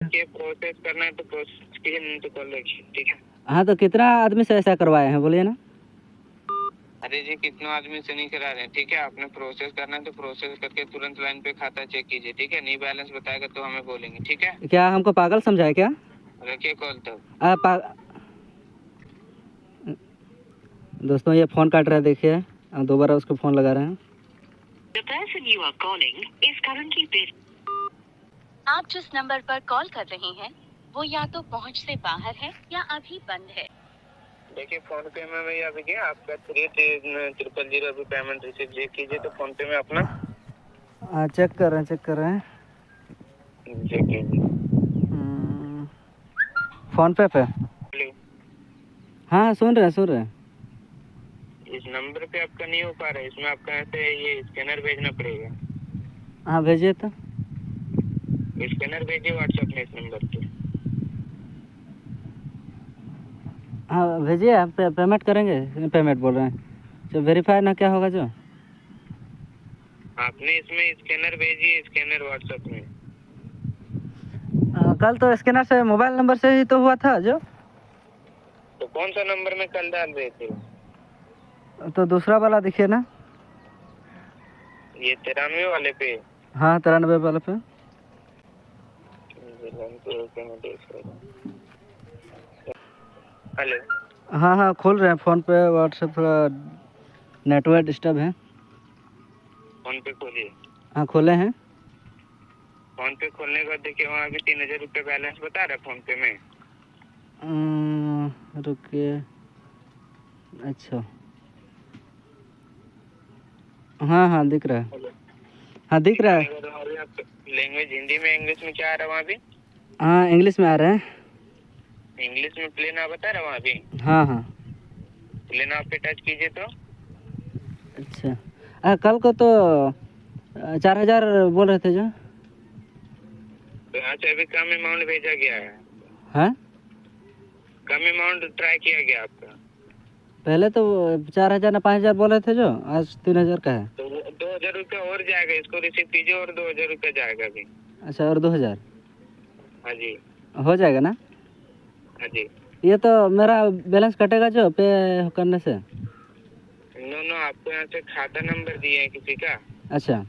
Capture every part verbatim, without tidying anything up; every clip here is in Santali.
के प्रोसेस करना है तो प्रोसेस कीजिए, नहीं तो कॉल रखिए, ठीक है? हाँ, तो कितना आदमी से ऐसा करवाए हैं, बोलिए ना। अरे जी, कितना आदमी से नहीं करा रहे हैं, ठीक है? आपने प्रोसेस करना है तो प्रोसेस करके तुरंत लाइन पे खाता चेक कीजिए, ठीक है? नहीं बैलेंस बताएगा तो हमें बोलेंगे, ठीक है? क्या हमको पागल समझा है क्या? रखिए कॉल तब। आ, पा-, दोस्तों, ये फ़ोन काट रहा है, देखिए, हम दोबारा उसको फ़ोन लगा रहे हैं। The person you are calling is currently busy. आप जिस नंबर पर कॉल कर रहे हैं, वो या तो पहुंच से बाहर है या अभी बंद है। देखिए, फोन पे में भैया अभी क्या आपका थ्री ट्रिपल जीरो अभी पेमेंट रिसीव चेक कीजिए तो फोन पे में अपना। हाँ, चेक कर रहे हैं, चेक कर रहे हैं। चेक कीजिए। हम्म, फोन पे पे। हेलो। हाँ, सुन रहे हैं, सुन रहे हैं। इस नंबर पे आपका नहीं हो पा रहा है, इसमें आपका ऐसे ये स्कैनर भेजना पड़ेगा। हाँ, भेजिए तो। स्कैनर भेजिए WhatsApp में इस नंबर पे। हाँ, भेजिए, हम पे, पेमेंट करेंगे। पेमेंट बोल रहे हैं, तो वेरीफाई ना क्या होगा जो। आपने इसमें स्कैनर भेजिए, स्कैनर WhatsApp में। आ, कल तो स्कैनर से, मोबाइल नंबर से ही तो हुआ था जो। तो कौन सा नंबर में कल डाल रहे थे? तो दूसरा वाला देखिए ना। ये तिरानवे वाले पे? हाँ, तिरानवे वाले पे। हेलो। हाँ, हाँ, खोल रहे हैं फ़ोन पे, WhatsApp थोड़ा नेटवर्क डिस्टर्ब है। फोन पे खोलिए। हाँ, खोले हैं। फोन पे खोलने के बाद देखिए, वहाँ अभी तीन हज़ार रुपये बैलेंस बता रहा है फोन पे में। अम, रुकिए। अच्छा। हाँ, हाँ, दिख रहा है। हेलो। हाँ, दिख रहा है। अगर और भी आप लैंग्वेज हिंदी में, इंग्लिश में क्या आ रहा है वहाँ भी? हाँ, इंग्लिश में आ रहा है। इंग्लिश में प्ले नाउ बता रहा है वहाँ भी? हाँ, हाँ। प्ले नाउ पे टच कीजिए तो। अच्छा। आ, कल को तो, आ, चार हज़ार बोल रहे थे जो। तो यहाँ से अभी कम अमाउंट भेजा गया है। हाँ? कम अमाउंट ट्राई किया गया आपका। पहले तो चार हज़ार ना पाँच हज़ार बोल रहे थे जो, आज तीन हज़ार का है। तो वो दो हज़ार रुपया और जाएगा, इसको रिसीव कीजिए और दो हज़ार रुपया जाएगा अभी। अच्छा, और दो हज़ार? हाँ जी। हो जाएगा ना? हाँ जी। ये तो मेरा बैलेंस कटेगा जो पे करने से। नो नो, आपको यहाँ से खाता नंबर दिए हैं किसी का। अच्छा।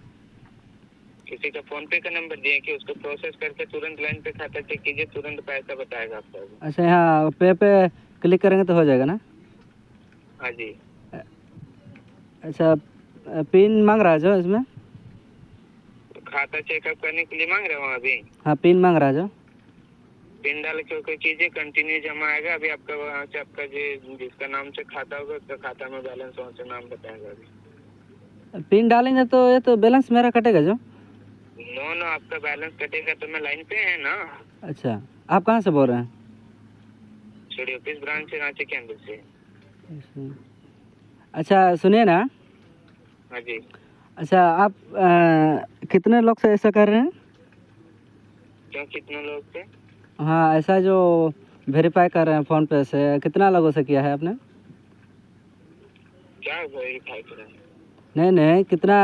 किसी का फोन पे का नंबर दिए हैं कि उसको प्रोसेस करके तुरंत लाइन पे खाता चेक कीजिए, तुरंत पैसा बताएगा आपको। अच्छा, यहाँ पे पे क्लिक करेंगे तो हो जाएगा ना? हाँ जी। अच्छा, पिन मांग रहा है जो इसमें? खाता चेकअप करने के लिए मांग रहे हो अभी? हाँ, पिन मांग रहा है जो। पिन डाल के ओके कीजिए, कंटिन्यू जमा आएगा। अभी आपका वहाँ से आपका जो जिसका नाम से खाता होगा उसका खाता में बैलेंस वहाँ से नाम बताएगा अभी। पिन डालेंगे तो ये तो बैलेंस मेरा कटेगा जो। नो नो, आपका बैलेंस कटेगा तो मैं लाइन पे है ना। अच्छा, आप कहाँ से बोल रहे हैं? छोड़िए, ऑफिस ब्रांच से, रांची कैंपस से। अच्छा, सुनिए ना। हाँ जी। अच्छा, आप अ, कितने लोग से ऐसा कर रहे हैं? क्यों, कितने लोग से? हाँ, ऐसा जो वेरीफाई कर रहे हैं फोन पे से, कितना लोगों से किया है आपने? क्या वेरीफाई करें? नहीं नहीं, कितना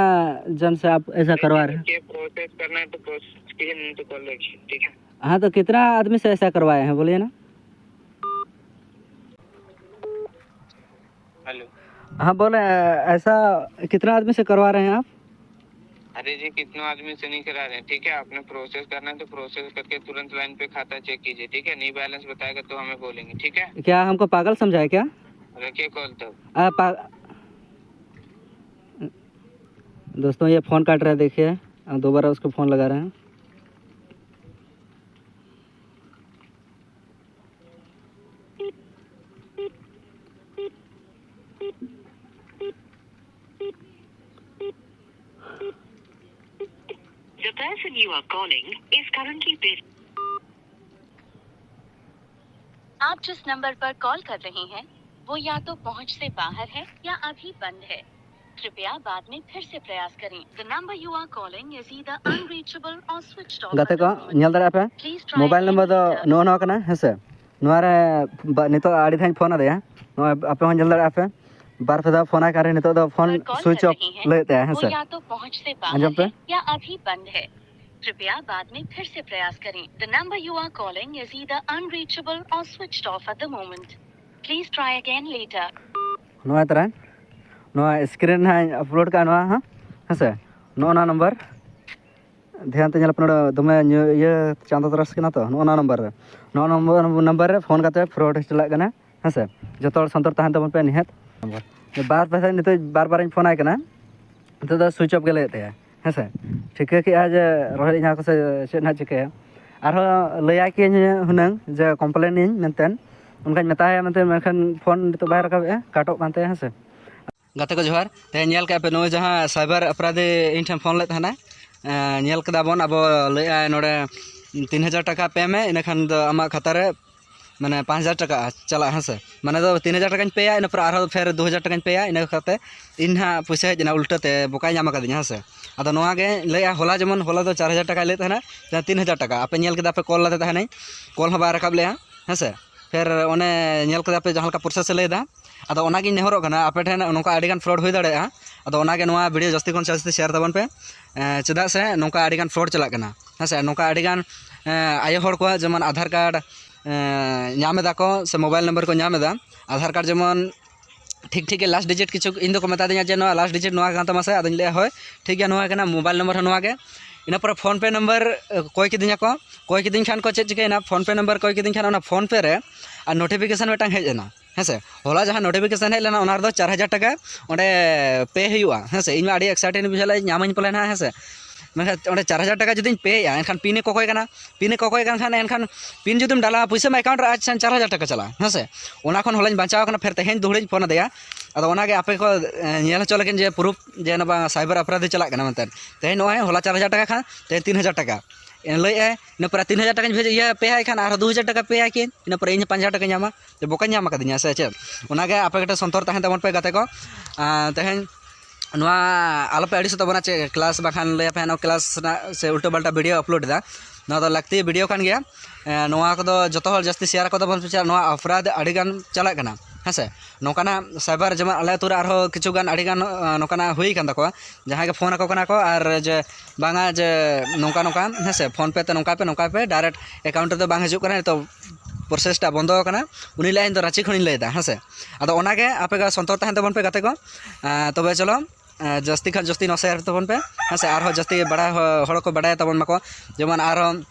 जन से आप ऐसा करवा रहे हैं? ये प्रोसेस करना है तो प्रोसेस कीजिए, नहीं तो कर लो, ठीक है। हाँ, तो कितना आदमी से ऐसा करवाए हैं, बोलिए ना। हेलो। हाँ, बोले, ऐसा कितना आदमी से करवा रहे हैं आप? अरे जी, कितना आदमी से नहीं करा रहे हैं, ठीक है। आपने प्रोसेस करना है तो प्रोसेस करके तुरंत लाइन पे खाता चेक कीजिए, ठीक है। नहीं बैलेंस बताएगा तो हमें बोलेंगे, ठीक है। क्या हमको पागल समझा है क्या? रखिए कॉल तब। आ, पा-, दोस्तों, ये फ़ोन काट रहा है, देखिए, हम दोबारा उसको फ़ोन लगा रहे हैं। The person you are calling is currently busy. आप जिस नंबर पर कॉल कर रहे हैं, वो या तो पहुंच से बाहर है या अभी बंद है। कृपया बाद में फिर से प्रयास करें। The number you are calling is either unreachable or switched off. ᱜᱟᱛᱮ ᱠᱚ, ᱧᱮᱞ ᱫᱟᱲᱮᱭᱟᱜᱼᱟ ᱯᱮ, ᱢᱳᱵᱟᱭᱤᱞ ᱱᱚᱢᱵᱚᱨ ᱫᱚ ᱱᱚᱜᱼᱚ ᱱᱚᱣᱟ ᱠᱟᱱᱟ, ᱦᱮᱸ ᱥᱮ᱾ ᱱᱚᱣᱟ ᱨᱮ ᱵᱟ-, ᱱᱤᱛᱚᱜ ᱟᱹᱰᱤ ᱫᱷᱟᱣ ᱤᱧ ᱯᱷᱳᱱ ᱟᱫᱮᱭᱟ᱾ ᱱᱚᱣᱟ ᱟᱯᱮ ᱦᱚᱸ ᱧᱮᱞ ᱫᱟᱲᱮᱭᱟᱜᱼᱟ ᱯᱮ, ᱵᱟᱨ ᱯᱮ ᱫᱷᱟᱣ ᱯᱷᱳᱱ ᱟᱭ ᱠᱟᱱ ᱨᱮ ᱱᱤᱛᱚᱜ ᱫᱚ ᱯᱷᱳᱱ ᱥᱩᱭᱤᱪ ᱚᱯᱷ ᱞᱟᱹᱭᱮᱫ ᱛᱟᱭᱟ, ᱦᱮᱸ ᱥᱮ᱾ ᱟᱸᱡᱚᱢ ᱯᱮ᱾ कृपया बाद में फिर से प्रयास करें। The number you are calling is either unreachable or switched off at the moment. Please try again later. ᱱᱚᱣᱟ ᱛᱟᱨᱟ ᱱᱚᱣᱟ screen ᱦᱟᱸᱜ ᱤᱧ upload ᱠᱟᱜᱼᱟ, ᱱᱚᱣᱟ ᱦᱚᱸ ᱦᱮᱸ ᱥᱮ᱾ ᱱᱚᱜᱼᱚ ᱱᱚᱣᱟ number ᱫᱷᱮᱭᱟᱱ ᱛᱮ ᱧᱮᱞ ᱯᱮ, ᱱᱚᱰᱮ ᱫᱚᱢᱮ ᱧᱩ-, ᱤᱭᱟᱹ ᱪᱟᱸᱫᱚ ᱛᱟᱨᱟᱥ ᱠᱟᱱᱟ ᱛᱚ᱾ ᱱᱚᱜᱼᱚ ᱱᱚᱣᱟ number ᱨᱮ, ᱱᱚᱜᱼᱚ ᱱᱚᱣᱟ number ᱨᱮ phone ᱠᱟᱛᱮ fraud ᱪᱟᱞᱟᱜ ᱠᱟᱱᱟ ᱦᱮᱸ ᱥᱮ᱾ ᱡᱚᱛᱚ ᱦᱚᱲ ᱥᱚᱱᱛᱚᱨ ᱛᱟᱦᱮᱱ ᱛᱟᱵᱚᱱ ᱯᱮ ᱱᱤᱦᱟᱹᱛ᱾ ᱵᱟᱨ ᱯᱮ ᱫᱷᱟᱣ ᱱᱤᱛᱚᱜ ᱵᱟᱨ ᱵᱟᱨᱤᱧ ᱯᱷᱳᱱ ᱟᱭ ᱠᱟᱱᱟ, ᱱᱤᱛᱚᱜ ᱫᱚ switch off ᱜᱮ ᱞᱟᱹᱭᱮᱫ ᱛᱟᱭᱟ ᱦᱮᱸ ᱥᱮ᱾ ᱴᱷᱤᱠᱟᱹ ᱠᱮᱜᱼᱟ ᱡᱮ ᱨᱚᱦᱮᱫ ᱤᱧ ᱦᱟᱸᱜ ᱥᱮ ᱪᱮᱫ ᱦᱟᱸᱜ ᱪᱤᱠᱟᱹᱭᱟ᱾ ᱟᱨᱦᱚᱸ ᱞᱟᱹᱭᱟᱭ ᱠᱤᱧ ᱦᱩᱱᱟᱹᱝ ᱡᱮ complain ᱤᱧ ᱢᱮᱱᱛᱮ, ᱚᱱᱠᱟᱧ ᱢᱮᱛᱟᱭᱟ ᱢᱮᱱᱛᱮ, ᱢᱮᱱᱠᱷᱟᱱ ᱯᱷᱳᱱ ᱱᱤᱛᱚᱜ ᱵᱟᱭ ᱨᱟᱠᱟᱵᱮᱜᱼᱟ, ᱠᱟᱴᱚᱜ ᱠᱟᱱ ᱛᱟᱭᱟ ᱦᱮᱸ ᱥᱮ᱾ ᱜᱟᱛᱮ ᱠᱚ ᱡᱚᱦᱟᱨ᱾ ᱛᱮᱦᱮᱧ ᱧᱮᱞ ᱠᱮᱜᱼᱟ ᱯᱮ, ᱱᱩᱭ ᱡᱟᱦᱟᱸ cyber ᱚᱯᱨᱟᱫᱷᱤ ᱤᱧ ᱴᱷᱮᱱ ᱯᱷᱳᱱ ᱞᱮᱫ ᱛᱟᱦᱮᱱᱟᱭ, ᱮᱸ, ᱧᱮᱞ ᱠᱮᱫᱟ ᱵᱚᱱ, ᱟᱵᱚ ᱞᱟᱹᱭᱮᱜᱼᱟᱭ ᱱᱚᱰᱮ ᱛᱤᱱ ᱦᱟᱡᱟᱨ ᱴᱟᱠᱟ pay ᱢᱮ, ᱤᱱᱟᱹ ᱠᱷᱟᱱ ᱫᱚ ᱟᱢᱟᱜ ᱠᱷᱟᱛᱟ ᱨᱮ ᱢᱟᱱᱮ ᱯᱟᱸᱪ ᱦᱟᱡᱟᱨ ᱴᱟᱠᱟ ᱪᱟᱞᱟᱜᱼᱟ ᱦᱮᱸ ᱥᱮ᱾ ᱢᱟᱱᱮ ᱫᱚ ᱛᱤᱱ ᱦᱟᱡᱟᱨ ᱴᱟᱠᱟᱧ ᱯᱮᱭᱟ, ᱤᱱᱟᱹ ᱯᱚᱨᱮ ᱟᱨᱦᱚᱸ ᱯᱷᱮᱨ ᱫᱩ ᱦᱟᱡᱟᱨ ᱴᱟᱠᱟᱧ ᱯᱮᱭᱟ, ᱤᱱᱟᱹ ᱠᱟᱛᱮ ᱤᱧ ᱦᱟᱸᱜ ᱯᱚᱭᱥᱟ ᱦᱮᱡ ᱮᱱᱟ ᱩᱞᱴᱟᱹ ᱛᱮ, ᱵᱚᱠᱟᱭ ᱧᱟᱢ ᱟᱠᱟᱫᱤᱧᱟ ᱦᱮᱸ ᱥᱮ᱾ ᱟᱫᱚ ᱱᱚᱣᱟ ᱜᱮ ᱞᱟᱹᱭᱮᱜᱼᱟ, ᱦᱚᱞᱟ ᱡᱮᱢᱚᱱ, ᱦᱚᱞᱟ ᱫᱚ ᱪᱟᱨ ᱦᱟᱡᱟᱨ ᱴᱟᱠᱟᱭ ᱞᱟᱹᱭᱮᱫ ᱛᱟᱦᱮᱱᱟ, ᱛᱤᱱ ᱦᱟᱡᱟᱨ ᱴᱟᱠᱟ ᱟᱯᱮ ᱧᱮᱞ ᱠᱮᱫᱟ ᱯᱮ, ᱠᱚᱞ ᱟᱫᱮ ᱛᱟᱦᱮᱱᱟᱹᱧ, ᱠᱚᱞ ᱦᱚᱸ ᱵᱟᱭ ᱨᱟᱠᱟᱵ ᱞᱮᱜᱼᱟ ᱦᱮᱸ ᱥᱮ᱾ ᱯᱷᱮᱨ ᱚᱱᱮ ᱧᱮᱞ ᱠᱮᱫᱟ ᱯᱮ ᱡᱟᱦᱟᱸ ᱞᱮᱠᱟ process ᱮ ᱞᱟᱹᱭ ᱮᱫᱟ᱾ ᱟᱫᱚ ᱚᱱᱟᱜᱤᱧ ᱱᱮᱦᱚᱨᱚᱜ ᱠᱟᱱᱟ, ᱟᱯᱮ ᱴᱷᱮᱱ ᱱᱚᱝᱠᱟ ᱟᱹᱰᱤᱜᱟᱱ fraud ᱦᱩᱭ ᱫᱟᱲᱮᱭᱟᱜᱼᱟ᱾ ᱟᱫᱚ ᱚᱱᱟᱜᱮ ᱱᱚᱣᱟ video ᱡᱟᱹᱥᱛᱤ ᱠᱷᱚᱱ ᱡᱟᱹᱥᱛᱤ share ᱛᱟᱵᱚᱱ ᱯᱮ, ᱮᱸ, ᱪᱮᱫᱟᱜ ᱥᱮ ᱱᱚᱝᱠᱟ ᱟᱹᱰᱤᱜᱟᱱ fraud ᱪᱟᱞᱟᱜ ᱠᱟᱱᱟ ᱦᱮᱸ ᱥᱮ᱾ ᱱᱚᱝᱠᱟ ᱟᱹᱰᱤᱜᱟᱱ, ᱮᱸ, ᱟᱭᱳ ᱦᱚᱲ ᱠᱚᱣᱟᱜ ᱡᱮᱢᱚᱱ ᱟᱫᱷᱟᱨ ᱠᱟᱨᱰ, ᱮᱸ, ᱧᱟᱢ ᱮᱫᱟ ᱠᱚ ᱥᱮ mobile number ᱠᱚ ᱧᱟᱢ ᱮᱫᱟ, ᱟᱫᱷᱟᱨ ᱠᱟᱨᱰ ᱡᱮᱢᱚᱱ ᱴᱷᱤᱠ ᱴᱷᱤᱠ ᱜᱮ last digit ᱠᱤᱪᱷᱩ ᱤᱧ ᱫᱚᱠᱚ ᱢᱮᱛᱟ ᱫᱤᱧᱟ ᱡᱮ ᱱᱚᱣᱟ last digit ᱱᱚᱣᱟ ᱠᱟᱱ ᱛᱟᱢᱟ ᱥᱮ, ᱟᱫᱚᱧ ᱞᱟᱹᱭᱟ ᱦᱳᱭ ᱴᱷᱤᱠ ᱜᱮᱭᱟ, ᱱᱚᱣᱟ ᱠᱟᱱᱟ, mobile number ᱦᱚᱸ ᱱᱚᱣᱟ ᱜᱮ, ᱤᱱᱟᱹ ᱯᱚᱨᱮ PhonePe number ᱠᱚᱭ ᱠᱤᱫᱤᱧᱟ ᱠᱚ, ᱠᱚᱭ ᱠᱤᱫᱤᱧ ᱠᱷᱟᱱ ᱠᱚ ᱪᱮᱫ ᱪᱤᱠᱟᱹᱭᱮᱱᱟ, PhonePe number ᱠᱚᱭ ᱠᱤᱫᱤᱧ ᱠᱷᱟᱱ ᱚᱱᱟ PhonePe ᱨᱮ ᱟᱨ notification ᱢᱤᱫᱴᱟᱝ ᱦᱮᱡ ᱮᱱᱟ ᱦᱮᱸ ᱥᱮ᱾ ᱦᱚᱞᱟ ᱡᱟᱦᱟᱸ notification ᱦᱮᱡ ᱞᱮᱱᱟ ᱚᱱᱟ ᱨᱮᱫᱚ ᱪᱟᱨ ᱦᱟᱡᱟᱨ ᱴᱟᱠᱟ ᱚᱸᱰᱮ pay ᱦᱩᱭᱩᱜᱼᱟ ᱦᱮᱸ ᱥᱮ᱾ ᱤᱧ ᱢᱟ ᱟᱹᱰᱤ excited ᱤᱧ ᱵᱩᱡᱷᱟᱹᱣ ᱞᱮᱫᱼᱟ, ᱧᱟᱢᱟᱹᱧ ᱯᱟᱞᱮ ᱱᱟᱦᱟᱜ ᱦᱮᱸ ᱥᱮ᱾ ᱢᱮᱱᱠᱷᱟᱱ ᱚᱸᱰᱮ ᱪᱟᱨ ᱦᱟᱡᱟᱨ ᱴᱟᱠᱟ ᱡᱩᱫᱤᱧ ᱯᱮᱭᱟ, ᱮᱱᱠᱷᱟᱱ PIN ᱮ ᱠᱚᱠᱚᱭ ᱠᱟᱱᱟ, PIN ᱮ ᱠᱚᱠᱚᱭ ᱠᱟᱱ ᱠᱷᱟᱱ ᱮᱱᱠᱷᱟᱱ PIN ᱡᱩᱫᱤᱢ ᱰᱟᱞᱟᱣᱟ ᱯᱩᱭᱥᱟᱹ ᱢᱟ account ᱨᱮ, ᱟᱪᱪᱷᱟ, ᱪᱟᱨ ᱦᱟᱡᱟᱨ ᱴᱟᱠᱟ ᱪᱟᱞᱟᱜᱼᱟ ᱦᱮᱸ ᱥᱮ᱾ ᱚᱱᱟ ᱠᱷᱚᱱ ᱦᱚᱞᱟᱧ ᱵᱟᱧᱪᱟᱣ ᱠᱟᱱᱟ, ᱯᱷᱮᱨ ᱛᱮᱦᱮᱧ ᱫᱩᱦᱲᱟᱹᱧ ᱯᱷᱳᱱ ᱟᱫᱮᱭᱟ᱾ ᱟᱫᱚ ᱚᱱᱟᱜᱮ ᱟᱯᱮ ᱠᱚ, ᱮ, ᱧᱮᱞ ᱦᱚᱪᱚ ᱞᱟᱹᱜᱤᱫ ᱡᱮ proof ᱡᱮ ᱱᱚᱣᱟ cyber ᱚᱯᱨᱟᱫᱷᱤ ᱪᱟᱞᱟᱜ ᱠᱟᱱᱟ ᱢᱮᱱᱛᱮ᱾ ᱛᱮᱦᱮᱧ ᱱᱚᱜᱼᱚᱭ ᱦᱚᱞᱟ ᱪᱟᱨ ᱦᱟᱡᱟᱨ ᱴᱟᱠᱟ ᱠᱷᱟᱱ ᱛᱮᱦᱮᱧ ᱛᱤᱱ ᱦᱟᱡᱟᱨ ᱴᱟᱠᱟ ᱞᱟᱹᱭᱮᱫᱼᱟᱭ, ᱤᱱᱟᱹ ᱯᱚᱨᱮ ᱛᱤᱱ ᱦᱟᱡᱟᱨ ᱴᱟᱠᱟᱧ ᱵᱷᱮᱡᱟ, ᱤᱭᱟᱹ, pay ᱟᱭ ᱠᱷᱟᱱ ᱟᱨᱦᱚᱸ ᱫᱩ ᱦᱟᱡᱟᱨ ᱴᱟᱠᱟ pay ᱟᱭ ᱠᱤᱱ, ᱤᱱᱟᱹ ᱯᱚᱨᱮ ᱤᱧ ᱦᱚᱸ ᱯᱟᱸᱪ ᱦᱟᱡᱟᱨ ᱴᱟᱠᱟᱧ ᱧᱟᱢᱟ᱾ ᱡᱮ ᱵᱚᱠᱟᱧ ᱧᱟᱢ ᱟᱠᱟᱫᱤᱧᱟ ᱥᱮ ᱪᱮᱫ? ᱚᱱᱟᱜᱮ ᱟᱯᱮ ᱠᱟᱹᱴᱤᱡ ᱥᱚᱱᱛᱚᱨ ᱛᱟᱦᱮᱱ ᱛᱟᱵᱚᱱ ᱯᱮ ᱜᱟᱛᱮ ᱠᱚ᱾ ᱟᱨ ᱛᱮᱦᱮᱧ ᱱᱚᱣᱟ ᱟᱞᱚᱯᱮ ᱟᱹᱲᱤᱥᱚᱜ ᱛᱟᱵᱚᱱᱟ, ᱪᱮᱫ class ᱵᱟᱠᱷᱟᱱ ᱞᱟᱹᱭ ᱟᱯᱮ ᱦᱟᱸᱜ, ᱱᱚᱣᱟ class ᱨᱮᱱᱟᱜ ᱥᱮ ᱩᱞᱴᱟᱹ ᱯᱟᱞᱴᱟ video upload ᱮᱫᱟ, ᱱᱚᱣᱟ ᱫᱚ ᱞᱟᱹᱠᱛᱤ video ᱠᱟᱱ ᱜᱮᱭᱟ᱾ ᱮᱸ, ᱱᱚᱣᱟ ᱠᱚᱫᱚ ᱡᱚᱛᱚ ᱦᱚᱲ ᱡᱟᱹᱥᱛᱤ share ᱟᱠᱚ ᱛᱟᱵᱚᱱ ᱯᱮ, ᱱᱚᱣᱟ ᱚᱯᱨᱟᱫᱷ ᱟᱹᱰᱤᱜᱟᱱ ᱪᱟᱞᱟᱜ ᱠᱟᱱᱟ ᱦᱮᱸ ᱥᱮ᱾ ᱱᱚᱝᱠᱟᱱᱟᱜ cyber ᱡᱮᱢᱚᱱ ᱟᱞᱮ ᱟᱹᱛᱩ ᱨᱮ ᱟᱨᱦᱚᱸ ᱠᱤᱪᱷᱩ ᱜᱟᱱ ᱟᱹᱰᱤ ᱜᱟᱱ, ᱟᱸ, ᱱᱚᱝᱠᱟᱱᱟᱜ ᱦᱩᱭ ᱟᱠᱟᱱ ᱛᱟᱠᱚᱣᱟ, ᱡᱟᱦᱟᱸᱭ ᱜᱮ ᱯᱷᱳᱱ ᱟᱠᱚ ᱠᱟᱱᱟ ᱠᱚ ᱟᱨ ᱡᱮ ᱵᱟᱝᱟ ᱡᱮ ᱱᱚᱝᱠᱟ ᱱᱚᱝᱠᱟ, ᱦᱮᱸ ᱥᱮ, PhonePe ᱛᱮ ᱱᱚᱝᱠᱟ ᱯᱮ, ᱱᱚᱝᱠᱟ ᱯᱮ, direct account ᱨᱮᱫᱚ ᱵᱟᱝ ᱦᱤᱡᱩᱜ ᱠᱟᱱᱟ, ᱱᱤᱛᱚᱜ process ᱴᱟ ᱵᱚᱱᱫᱚ ᱟᱠᱟᱱᱟ᱾ ᱩᱱᱤ ᱞᱟᱹᱭᱟ, "ᱤᱧ ᱫᱚ ᱨᱟᱺᱪᱤ ᱠᱷᱚᱱᱤᱧ ᱞᱟᱹᱭᱫᱟ", ᱦᱮᱸ ᱥᱮ᱾ ᱟᱫᱚ ᱚᱱᱟᱜᱮ ᱟᱯᱮ ᱜᱮ ᱥᱚᱱᱛᱚᱨ ᱛᱟᱦᱮᱱ ᱛᱟᱵᱚᱱ ᱯᱮ ᱜᱟᱛᱮ ᱠᱚ᱾ ᱟᱸ, ᱛᱚᱵᱮ ᱪᱚᱞᱚ, ᱟᱸ, ᱡᱟᱹᱥᱛᱤ ᱠᱷᱚᱱ ᱡᱟᱹᱥᱛᱤ ᱱᱚᱣᱟ share ᱛᱟᱵᱚᱱ ᱯᱮ, ᱦᱮᱸ ᱥᱮ, ᱟᱨᱦᱚᱸ ᱡᱟᱹᱥᱛᱤ ᱵᱟᱲᱟᱭ ᱦᱚ-, ᱦᱚᱲ ᱠᱚ ᱵᱟᱰᱟᱭ ᱛᱟᱵᱚᱱ ᱢᱟᱠᱚ, ᱡᱮᱢᱚᱱ ᱟᱨᱦᱚᱸ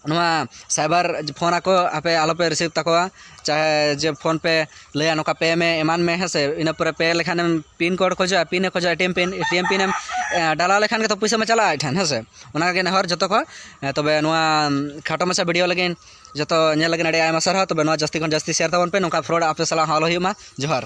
ᱱᱚᱣᱟ cyber ᱯᱷᱳᱱ ᱟᱠᱚ, ᱟᱯᱮ ᱟᱞᱚᱯᱮ receive ᱛᱟᱠᱚᱣᱟ᱾ ᱪᱟᱦᱮ ᱡᱮ ᱯᱷᱳᱱ ᱯᱮ ᱞᱟᱹᱭᱟ, "ᱱᱚᱝᱠᱟ pay ᱢᱮ, ᱮᱢᱟᱱ ᱢᱮ", ᱦᱮᱸ ᱥᱮ᱾ ᱤᱱᱟᱹ ᱯᱚᱨᱮ pay ᱞᱮᱠᱷᱟᱱᱮᱢ PIN code ᱠᱷᱚᱡᱚᱜᱼᱟ, PIN ᱮ ᱠᱷᱚᱡᱚᱜᱼᱟ, ATM PIN, ATM PIN ᱮᱢ, ᱮ, ᱰᱟᱞᱟᱣ ᱞᱮᱠᱷᱟᱱ ᱜᱮ ᱛᱚ ᱯᱩᱭᱥᱟᱹ ᱢᱟ ᱪᱟᱞᱟᱜᱼᱟ ᱟᱡ ᱴᱷᱮᱱ, ᱦᱮᱸ ᱥᱮ᱾ ᱚᱱᱟᱜᱮ ᱱᱮᱦᱚᱨ ᱡᱚᱛᱚ ᱠᱚ, ᱮ, ᱛᱚᱵᱮ ᱱᱚᱣᱟ, ᱩᱢ, ᱠᱷᱟᱴᱚ ᱢᱟᱪᱷᱟ video ᱞᱟᱹᱜᱤᱫ ᱡᱚᱛᱚ ᱧᱮᱞ ᱞᱟᱹᱜᱤᱫ ᱟᱹᱰᱤ ᱟᱭᱢᱟ ᱥᱟᱨᱦᱟᱣ᱾ ᱛᱚᱵᱮ ᱱᱚᱣᱟ ᱡᱟᱹᱥᱛᱤ ᱠᱷᱚᱱ ᱡᱟᱹᱥᱛᱤ share ᱛᱟᱵᱚᱱ ᱯᱮ, ᱱᱚᱝᱠᱟ fraud ᱟᱯᱮ ᱥᱟᱞᱟᱜ ᱦᱚᱸ ᱟᱞᱚ ᱦᱩᱭᱩᱜ ᱢᱟ᱾ ᱡᱚᱦᱟᱨ᱾